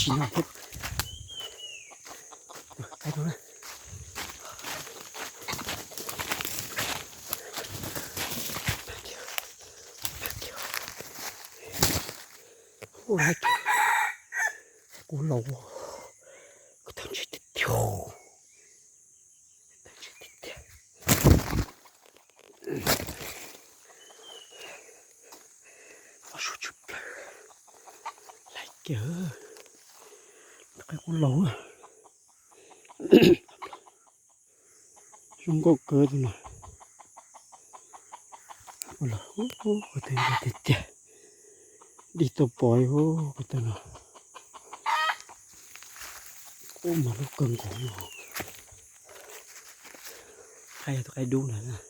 Tsis no thiab. Qaib no na. Ua, kuv laus, kuv tau ntshe tiag tiag. Tau ntshe tiag tiag. Qhov suav tsw plaws. Laij kiag, qaib qub laus. Zoo nkauj kawg tus no. Ua tiag tiag, dig tau pom ua ko taw no. Ub, mas lub kawg nkaus no. Qaib yog tus qaib dub ntag.